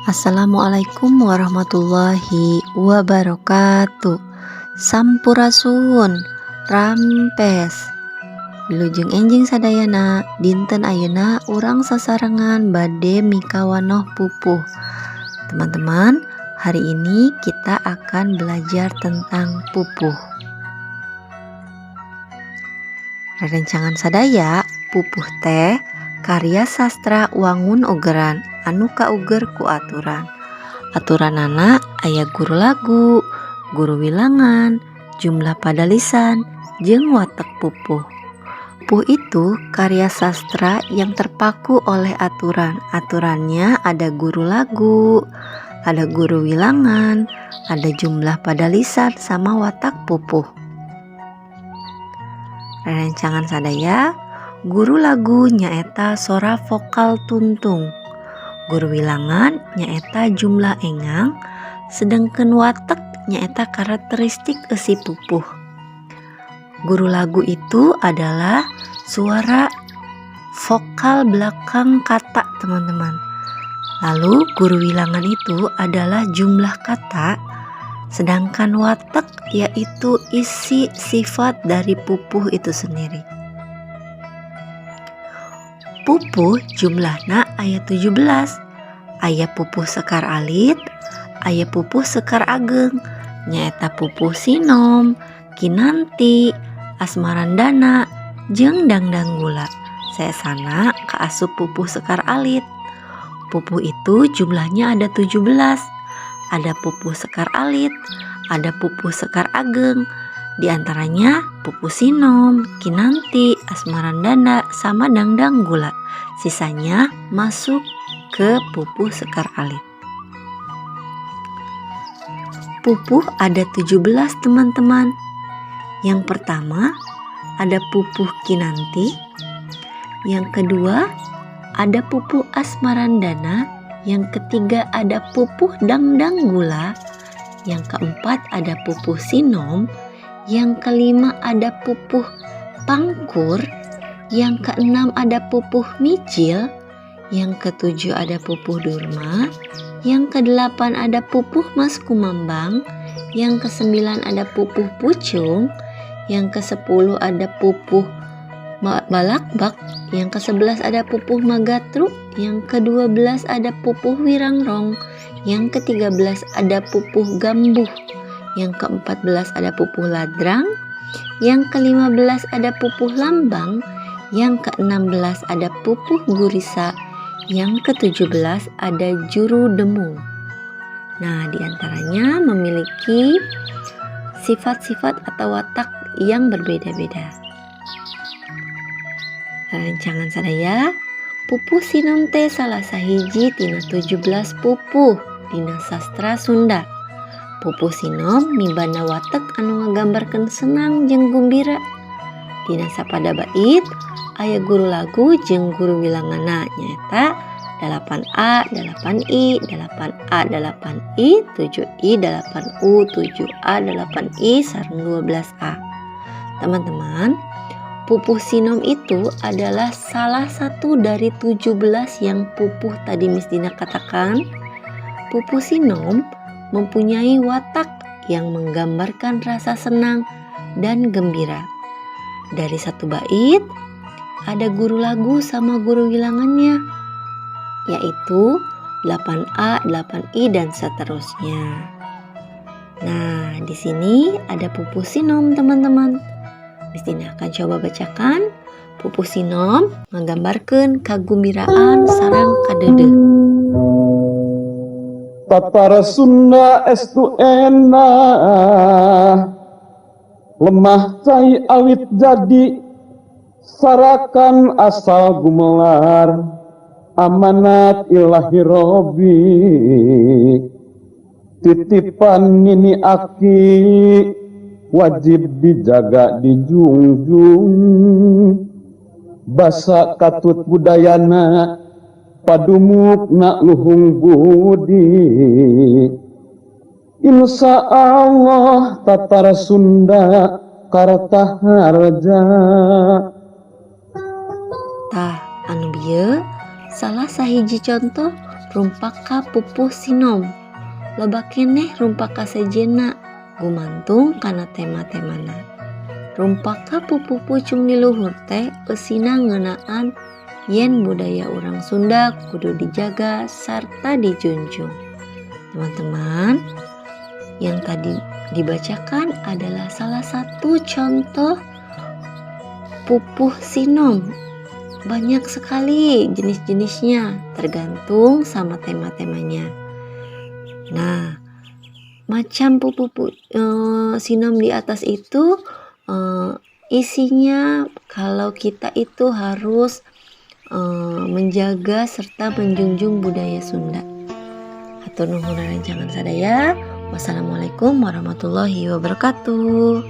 Assalamualaikum warahmatullahi wabarakatuh. Sampurasun, rampes. Wilujeng enjing sadayana. Dinten ayeuna urang sasarengan bade mikawanoh pupuh. Teman-teman, hari ini kita akan belajar tentang pupuh. Rerencangan sadaya, pupuh teh karya sastra wangun ugeran anu kauger ku aturan. Aturanana aya guru lagu, guru wilangan, jumlah padalisan, jeung watek pupuh. Pupuh itu karya sastra yang terpaku oleh aturan. Aturannya ada guru lagu, ada guru wilangan, ada jumlah padalisan, sama watak pupuh. Rerencangan sadaya, guru lagu nyaeta sora vokal tuntung. Guru wilangan nyaeta jumlah engang, sedangkan watek nyaeta karakteristik eusi pupuh. Guru lagu itu adalah suara vokal belakang kata, teman-teman. Lalu guru wilangan itu adalah jumlah kata, sedangkan watek yaitu isi sifat dari pupuh itu sendiri. Pupuh jumlahna aya 17. Aya pupuh sekar alit, aya pupuh sekar ageng, nyaeta pupuh sinom, kinanti, asmarandana, jeung dangdanggula. Sesana kaasup pupuh sekar alit. Pupuh itu jumlahnya ada 17. Ada pupuh sekar alit, ada pupuh sekar ageng. Di antaranya pupuh sinom, kinanti, asmarandana, sama dangdanggula. Sisanya masuk ke pupuh sekar alit. Pupuh ada 17, teman-teman. Yang pertama ada pupuh kinanti. Yang kedua ada pupuh asmarandana. Yang ketiga ada pupuh dangdanggula. Yang keempat ada pupuh sinom. Yang kelima ada pupuh pangkur. Yang keenam ada pupuh mijil. Yang ketujuh ada pupuh durma. Yang kedelapan ada pupuh maskumambang. Yang kesembilan ada pupuh pucung. Yang ke-10 ada pupuh balakbak. Yang ke-11 ada pupuh magatruk. Yang ke-12 ada pupuh wirangrong. Yang ke-13 ada pupuh gambuh. Yang ke-14 ada pupuh ladrang. Yang ke-15 ada pupuh lambang. Yang ke-16 ada pupuh gurisa. Yang ke-17 ada juru demung. Nah, diantaranya memiliki sifat-sifat atau watak yang berbeda-beda. Rerencangan sadaya, pupuh sinom teh salah sahiji tina 17 pupuh dina sastra Sunda. Pupuh sinom mibanda watek anu ngagambarkeun senang jeung gumbira. Dina sapada bait aya guru lagu jeung guru wilanganna, nyaeta 8A, 8I, 8A, 8I, 7I, 8U, 7A, 8I, sareng 12A. Teman-teman, pupuh sinom itu adalah salah satu dari 17 yang pupuh tadi Miss Dina katakan. Pupuh sinom mempunyai watak yang menggambarkan rasa senang dan gembira. Dari satu bait ada guru lagu sama guru wilangannya, yaitu 8A, 8I, dan seterusnya. Nah, di sini ada pupuh sinom, teman-teman. Miss Dina akan coba bacakan. Pupuh sinom menggambarkan kagumbiraan sareng kadeudeuh. Tatar Sunda estu enah, lemah cai awit jadi sarakan asal gumelar amanat ilahi Robbi, titipan nini aki wajib dijaga dijungjung, basa katut budayana padumukna luhung budi. Insya Allah Tatar Sunda Kartaharja. Tah, anu bieu salah sahiji contoh Rumpaka pupuh sinom. Loba keneh rumpaka sejenna gumantung kana tema-temana. Rumpaka pupuh pucung di luhur teh eusina ngeunaan yen budaya urang Sunda kudu dijaga sarta dijunjung. Teman-teman, yang tadi dibacakan adalah salah satu contoh pupuh sinom. Banyak sekali jenis-jenisnya, tergantung sama tema-temanya. Nah, macam pupuh sinom di atas itu isinya kalau kita itu harus menjaga serta menjunjung budaya Sunda. Hatur nuhun rerencangan sadaya. Wassalamualaikum warahmatullahi wabarakatuh.